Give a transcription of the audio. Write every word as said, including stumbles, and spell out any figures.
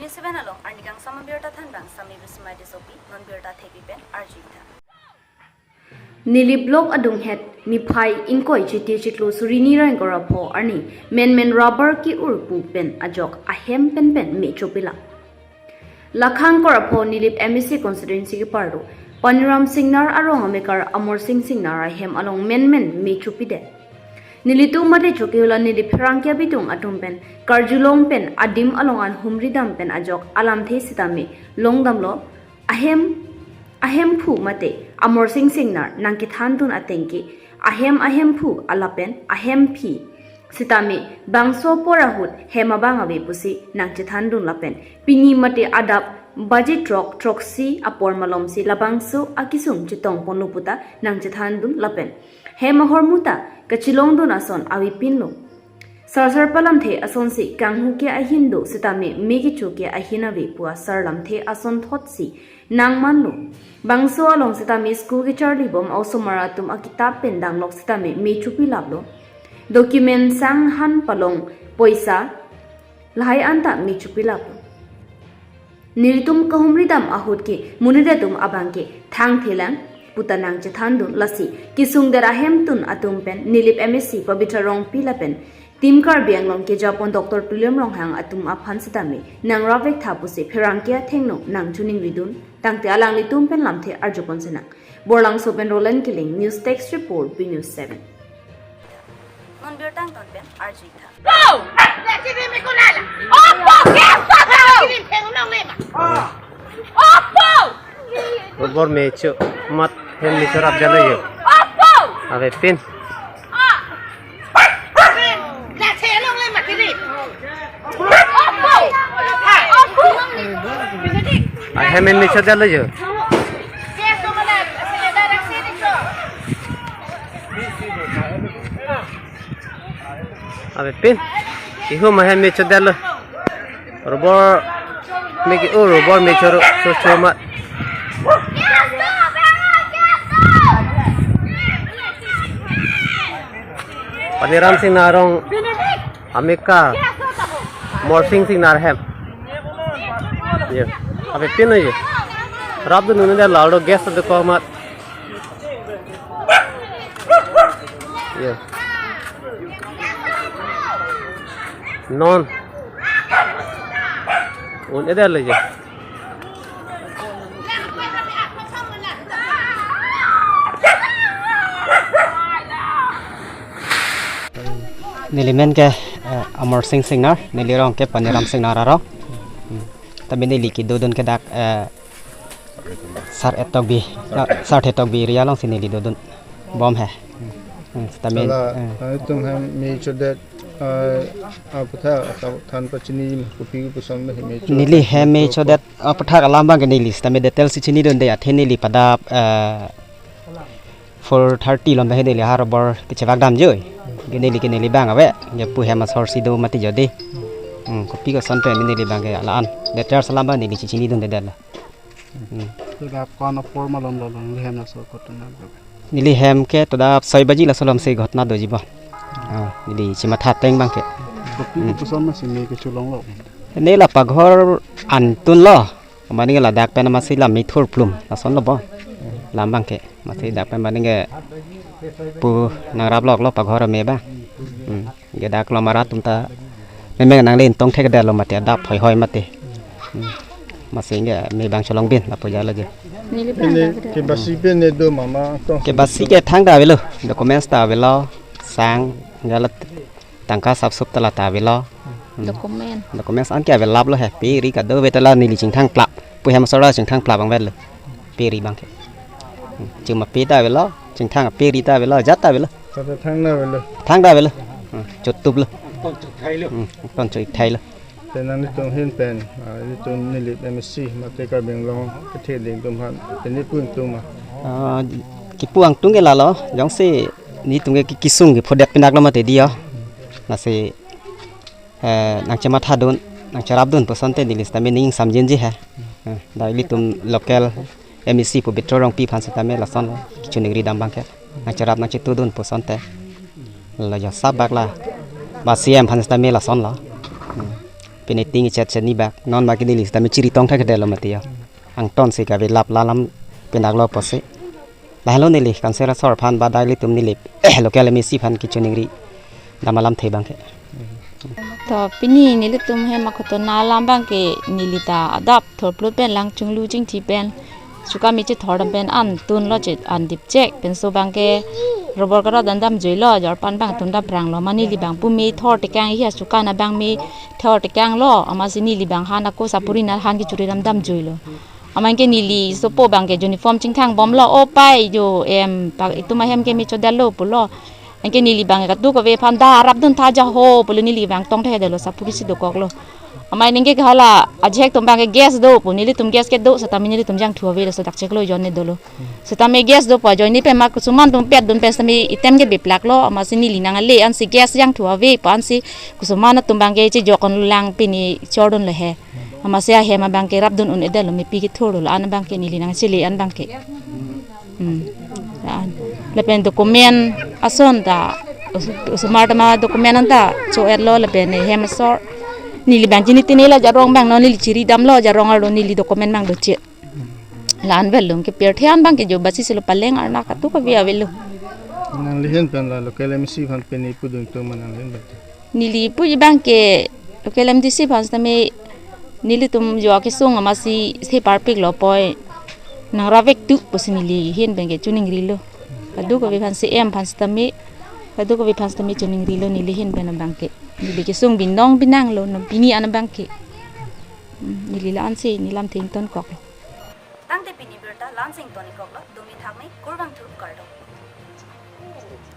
Seven along arnikangsam abirta thanbang Sami Bismai Tissopi, non birta thepi pen arju-ik tha. Nilip Block adunghet niphai ingkoi Chiti chiklo suri ni ra ingkoi ra pho arni menmen rubber ke-ur pu pen ajok ahem penpen me chopilap. Lakhang ingkoi ra pho Nilip M A C constituency keparlo Paniram Singnar arong amekar Amor Sing Singnar ahem along menmen me chopidet. Nelitum mate chokehula Nilip pherangke abitung atum pen karjulong pen adim along an humri dam pen ajok alamthe sitame longdamlo. Ahem, ahemphu mate Amor Sing Singnar nangkethandun ateng ke ahem ahemphu lapen ahemphi sitame bangso apor ahut hem abang ave pusi nangchethandun lapen pini mate adap baji throk throksi apor malomsi labangso akesung chetongponlo puta nangchethandun lapen hem ahormu ta kachelongdun ason avepinlo. Sarsar palamthe asonsi kanghu ke ahin do sitame me kecho ke ahin ave pu asar lamthe asonthotsi nangmanlo. Bangso along sitame school kecharlibom a-osomar atum akitap pen danglok sitame me chopilaplo. Document sang han palong poisa lahai anta me chopilaplo. Nelitum kahumri dam ahut ke monit atum abang ke thangthelang puta nangchethandun, lasi kesungdet ahemtun atum pen Nilip M A C Pabitra Rongpi lapen Team Karbi Anglong kejapon Doctor Tuliram Ronghang atum aphan sitame nangrap-ik tha pusi pherangke athengno nangchiningridun, tangte alanglitum pen lamthe arjupon sinang. Borlangso pen Roland Killing, News Desk Report, B News seven. Non birta angton pen arju-ik tha. Go! Opo, gas opo! Opo! Rubber me chomat, hem me chorapdetlo jo. Opo! Avepin. Opo! Opo! Ahem me chodetlo jo. Avepin. Ihu ma hem me chodetlo. Rubber me ke-ur, rubber me choro, cho chomat. Paniram Singnar arong amekar Amor Sing Singnar ahem. Ye. Avepin ye. Rapdun un-edetlo, gas do komat. Ye. Non. Un-edetlo ye. Neli men ke, eh, Amor Sing Singnar, neli rong ke Paniram Singnar arong. Hmm. Tapi neli kedodun ke dak, eh, Sar Etokbi, ah, Sar Etokbi area alongsi neli dodun bom he. Hmm, sitame, Hala, eh. Nangtum hem me chodet, eh, aphuthak, atau than pachini kopi kopuson me chodet. Neli hem me chodet aphuthak alam abang ke neli sitame detail si chinidunde, athe neli pada, eh, four thirty lom he neli ha rubber kechevak damjoi. Ke neli ke neli abang ave. Ke pu hem asor si do mati jodi. Hmm, kopi koson pen neli abang ke la-an. Detail alam abang neli chechinidundedetlo. Hmm. Toda ko-an apor malom lo, neli hem laso ghotona do? Neli hem ke toda soi baji laso alomsi ghotona doji bo. Ah, neli chematha ateng abang ke. Kopi, hmm, kopuson masi me kecholonglo? Ne la paghor antun lo. Mane ladak pen masi la mithur plum lasonlo bo. Lam abang ke. Masi dak pen mane ke pu nangraploklo paghor me abang. Hmm. Ke dak lo mara atum ta memeng nanglen tong thekdetlo mate adap hoi hoi mate. Hmm. Masi ke me abang cholongbin lapu jalo je. Neli Ini abang ke basi pen ne do mama tong. Ke basi ke thangta avelo, documents ta avelo, sang galat tangka sapsup ta lata avelo. Hmm. Document. Documents an ke avelaplo he, pe ri kadokave ta la neli chingthangplap. Pu hem asor chingthangplap abang avelo. Pe ri abang ke. Hmm. Chingma pe ta avelo, chingthang pe ri ta avelo, ajat ta avelo. Kata thangta avelo. Thangta avelo. Hmm. Chotuplo. Ton chothailo. Hmm. Ton chothailo. Te nanglitum ahin pen, ah, ilitum Nilip M A C mate Karbi Anglong kethe ding atum aphan, te neli pu ingtung ma? Ah, kipu ingtung ke lalo, jongsi nelitum ke ki-, kesung kephodet pinaklo mate diyo. Lasi, eh, nangchemathadun, nangcherapdun pu asonte neli sitame ning samjinji he. Eh, dak ilitum local M A C pu Pabitra Rongpi aphan sitame lasonlo, kechiningri dam abang ke. Nangcherap nangchetudun pu asonte. Lo jo sabak la. Ba C M aphan sitame lasonlo. Hmm. Pini ting ichet chet ni bak. Non bak neli sitame chiri tong thakthedetlo mati ya. Angton si kave lap lalam pinaklo pusi. Lahelo neli council asor aphan ba dak ilitum neli local M A C aphan kechoningri dam alamthe abangke. To pini nelitum hem akhoto na alam abangke neli ta adap thorplut pen lang chinglu chingthi pen suka mi chethor dam pen an tunlo che an dipchek penso abangke robor karo dan damjuilo, jorpan abang tun dapranglo, ma neli abang pu mi thor tekang hi suka na abang mi thor tekanglo, amatsi neli abang han ako sapuri na han kechuri dam damjuilo. Amat anke neli sopo abangke uniform chingthang bomlo, o pai jo em pak itum ahem ke mi chodetlo pulo. Anke neli abang kadokave aphan da rapdun tha ja ho pulo, neli abang tong thedetlo sapuri si dokoklo. Amat anke ke hala ajahek atum abangke gas do pu, nelitum gas kedo setame nelitum jangthu ave laso dakcheklo ajoine dolo. Setame gas do pu ajoine pen ma kusuman atum petdun pen setame item ke biplaklo, amatsi neli nang ale ansi gas jangthu ave pu ansi kusuman atum abangke chejok onlang pini chordunlo he. Amatsi ahem abangke rapdun un-edetlo, mepi kethurlo, la-an abangke neli nang chele an abangke. Hmm. La-an. Lapen document ason ta us-, osomar ta ma document anta cho-etlo lapen hem asor. Neli abang chini tini la jarong abang non neli chiri damlo jarong arlo neli document abang doche. La-an avelo ke pirthe an abangke jo basi silo paleng arna kadokave avelo. Nangli ahin pen la local M A C aphan pini pudun tum nangli ahin pen. Neli puji abangke local M D C aphan setame nelitum jo kesung amatsi se parpiklo poi nang ravek tu pusi neli ahin pen kechoningrilo. Kadokave aphan C M aphan setame, kadokave aphan setame choningrilo neli ahin pen abangke. Neli kesung binong binanglo non pini an abangke. Hmm, neli la-ansi neli lamthe ingtonkoklo. Tangte pini birta la-ansi ingtonkoklo, dumi thakme, kurvangthu,